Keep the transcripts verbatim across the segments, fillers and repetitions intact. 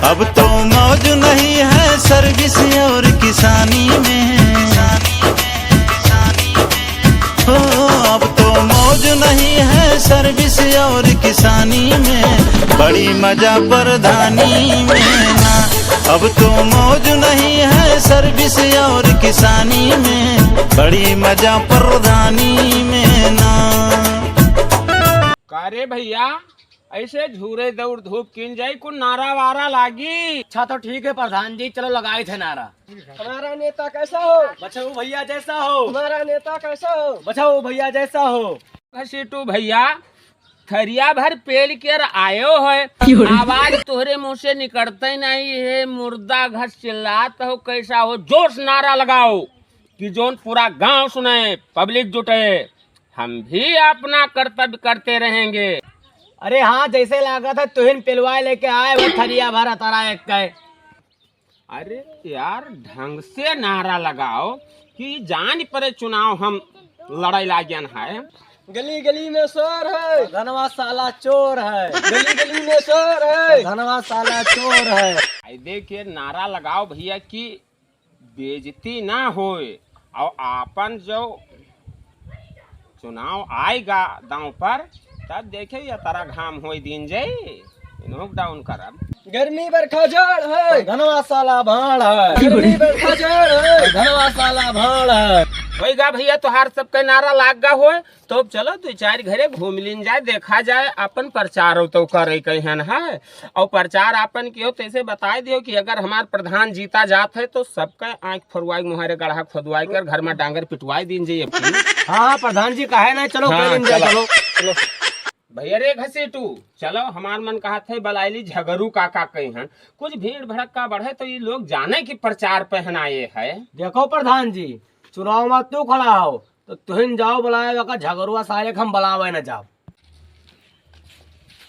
अब तो मौज नहीं है सर्विस और किसानी में। हो, अब तो मौज नहीं है सर्विस और किसानी में, बड़ी मजा प्रधानी में ना। अब तो मौज नहीं है सर्विस और किसानी में, बड़ी मजा प्रधानी में ना। का रे भइया, ऐसे झूरे दौड़ धूप कीन जाई, कुल नारा वारा लागी। अच्छा तो ठीक है प्रधान जी, चलो लगाइत है नारा। हमारा नेता कैसा हो? बचाओ भइया जैसा हो। हमारा नेता कैसा हो? बचाओ भइया जैसा हो। घसीटू भइया, थरिया भर पेल के आयो है, क्यों रे? आवाज तोहरे मुँह से निकरतै नहीं है, मुर्दा घस चिल्लात हो, कैसा हो? जोर से नारा लगाओ कि जौन पूरा गाँव सुने, पब्लिक जुटे। हम भी अपना कर्तव्य करते रहेंगे। अरे हाँ, जैसे लागत है तुहिन पिलवाए लेके आए हो थरिया भर अतरा एक के। अरे यार, ढंग से नारा लगाओ कि जान पड़े चुनाव हम लड़ाई लाग्यन है। गली गली में शोर है। धनवा साला चोर है। गली गली में शोर है। धनवा साला चोर है। आई देखिए, नारा लगाओ भइया कि बेइज्जती ना होए, और आपन जो चुनाव आएगा दांव पर, तब देखे ये तरह घाम होई दिन जाई, इन्हों डाउन करब। गर्मी बरखा जाड़ है। धनवा साला भाड़ है। गर्मी बरखा जाड़ है। धनवा साला भाड़ है। होई गा भइया, तोहार सबके नारा लाग गा होए, तो अब चलो, दो चार घरे घूम लीन जाए, देखा जाए, अपन प्रचार तो करे कहन है। और प्रचार आपन कियो, तैसे बताए दियो कि अगर हमार प्रधान जीता जात है, तो सबका आँख फरुआई, मुहारे गढ़ा खोदवाई कर, घर में डांगर पिटवाई दीन जाइए अपनी। हाँ, हाँ, प्रधान जी, काहे ना, चलो, हाँ, कर लीन जाए, चलो। चलो। चलो। भइया रे घसीटू, चलो, हमार मन कहत है, बलाइली झगरू काका कहन। कुछ भीड़ भड़क्का बढ़े, तो ये लोग जाने कि प्रचार पे हन आए है। देखो प्रधान जी, चुनाव में तू खड़ा हो, तो तुहिन जाओ बुलाए, ओका झगरुआ सारे के हम बुलावे न जाओ।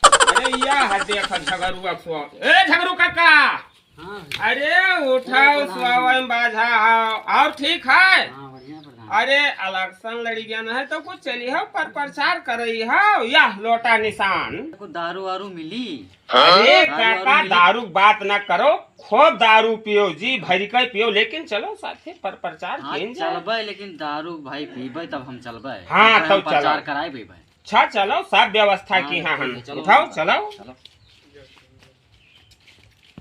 अरे या है देख झगरुआ को। ए झगरू काका। हाँ। अरे उठाओ, प्रणाम। सुआवन बाझा आओ। और ठीक है? हाँ, बढ़िया प्रधान। अरे इलेक्शन लड़ी गया ना है तो कुछ चली हो पर प्रचार करई हो या लोटा निशान। कुछ दारू वारू मिली? अरे दारू काका, वारू मिली? दारू के बात ना करो, खूब दारू पियो, जी भरी के पियो, लेकिन चलो साथे पर प्रचार हाँ, कीन जाए। चलबे, लेकिन दारू भाई पीबे तब हम चलबे। हाँ, तब हम प्रचार चलो। कराए पीबे। अच्छा, चलो, सब व्यवस्था हाँ, की हाँ ठीक है, हम। चलो, उठाओ, चलो। चलो।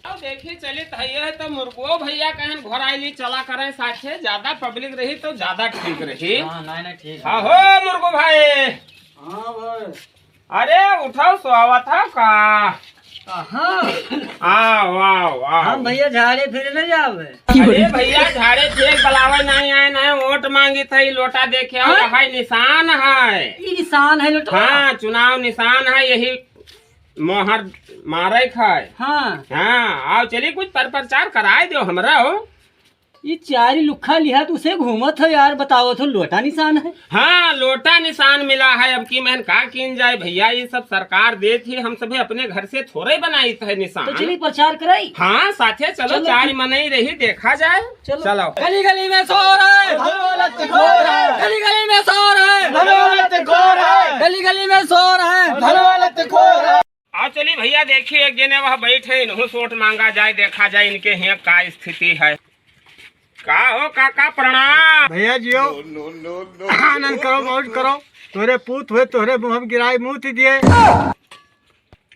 अब देखी चली तो ये है तो मुर्गो भइया कहन घोराइली चला करें साथे, ज्यादा पब्लिक रही तो ज्यादा ठीक रही। हाँ, नहीं, नहीं, ठीक है। हाँ हो मुर्गो भाई। हाँ भाई। अरे उठाओ, सोवत है का? हाँ। आओ, आओ, आओ। हम भइया झाड़े फिरे न जावे। अरे भइया, झाड़े फिरे बलावे नहीं आए, नहीं वोट मांगी था, ई लोटा देखे आओ, हाँ? यहाँ निशान है। ई निशान है लोटा? हाँ, चुनाव निशान है, यही मोहर मारे खाए। हाँ। हाँ, आओ चलिए कुछ पर प्रचार कराए दो हमरा हो। ई चारी लुक्खा लिहा तू से घूमत हो यार, बताओ तो लोटा निशान है। हाँ, लोटा निशान मिला है। अब की मैंने का कीन जाए भइया, ये सब सरकार देत ही, हम सभी अपने घर से थोड़े बनाई थे निशान। तो चलिए प्रचार कराई। हाँ, साथे चलो, चलो। चार मनई रही, देखा जाए। चलो। चलो। गली गली में शोर है। धनवा लत खोर है। गली गली में शोर है। धनवा लत खोर है। गली गली में शोर है। धनवा लत खोर है। आओ चली भइया, देखी एक जने वह बैठे, इन्हों से वोट मांगा जाए, देखा जाए इनके यहाँ का स्थिति है। का हो काका, प्रणाम। भइया जियो। आनंद करो, मौज करो। तोहरे पूत हुए, तोहरे मुँह में गिराई मूत दिए।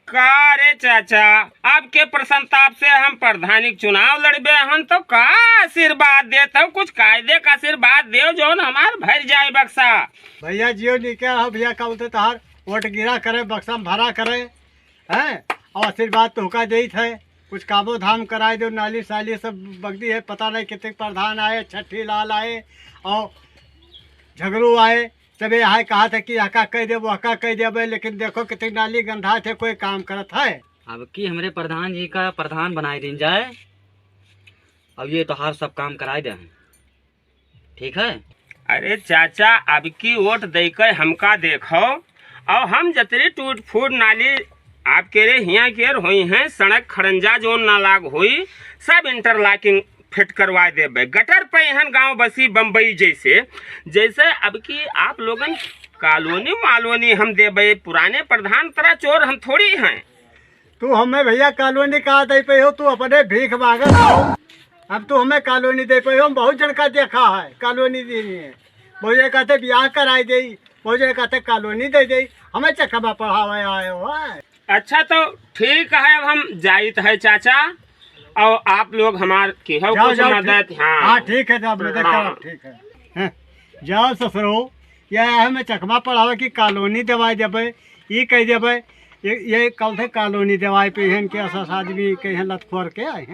का रे चाचा, आपके प्रसन्नताप से हम प्रधानी के चुनाव लड़बे हन, तो का आशीर्वाद देत हो? कुछ कायदे का आशीर्वाद देव, जौन हमार भर जाए बक्सा। भइया जियो, निके हो भइया, का बोलते तोहार वोट गिरा करे, बक्सा में भरा करे। हैं? और आशीर्वाद तोहका देइत है, कुछ कामो धाम कराए दो, नाली साली सब बगदी है, पता नहीं कितने प्रधान आए, छठी लाल आए और झगड़ू आए, सब ये हाय कहा था कि हका कह देबो, हका कह देबे, लेकिन देखो कितने नाली गंधा थे, कोई काम करत है। अब की हमरे प्रधान जी का प्रधान बनाए दीन जाए, अब ये तोहार सब काम कराए दे हम। ठीक है। अरे चाचा, अब की वोट दे के हमका देखो, और हम जतरी टूट फूट नाली आपके रे हिया केर होई हैं, सड़क खड़ंजा जोन ना लाग होई, सब इंटरलॉकिंग फिट करवा देबे। गटर पे एहन गांव बसी बम्बई जैसे, जैसे अब की आप लोगन कॉलोनी मालोनी हम देबे। पुराने प्रधान तरह चोर हम थोड़ी हैं। तू हमें भइया कॉलोनी का दे पे हो, तू अपने भीख मांगत हो। अब तू हमें कॉलोनी दे पे हो, हम बहुत जन का देखा है कॉलोनी देनी है। बहुत जन कहते बियाह कराई दे, बहुत जन कहते कॉलोनी दे दे, हमें चकमा पढ़ावे आए हो। अच्छा तो ठीक है, अब हम जाइत है चाचा, और आप लोग हमार केहू जाओ, कुछ जाओ, मदद, ठीक। हाँ। हाँ, ठीक है, तो अब मदद हाँ। करब, ठीक है। हैं, जाओ ससुरो, ये हमें चकमा पढ़ावे की कॉलोनी देवाई देबे, ई कह देबे, ये, ये कल से कॉलोनी देवाई पे हैं कि असस आदमी के हैं लतखोर के आए हैं।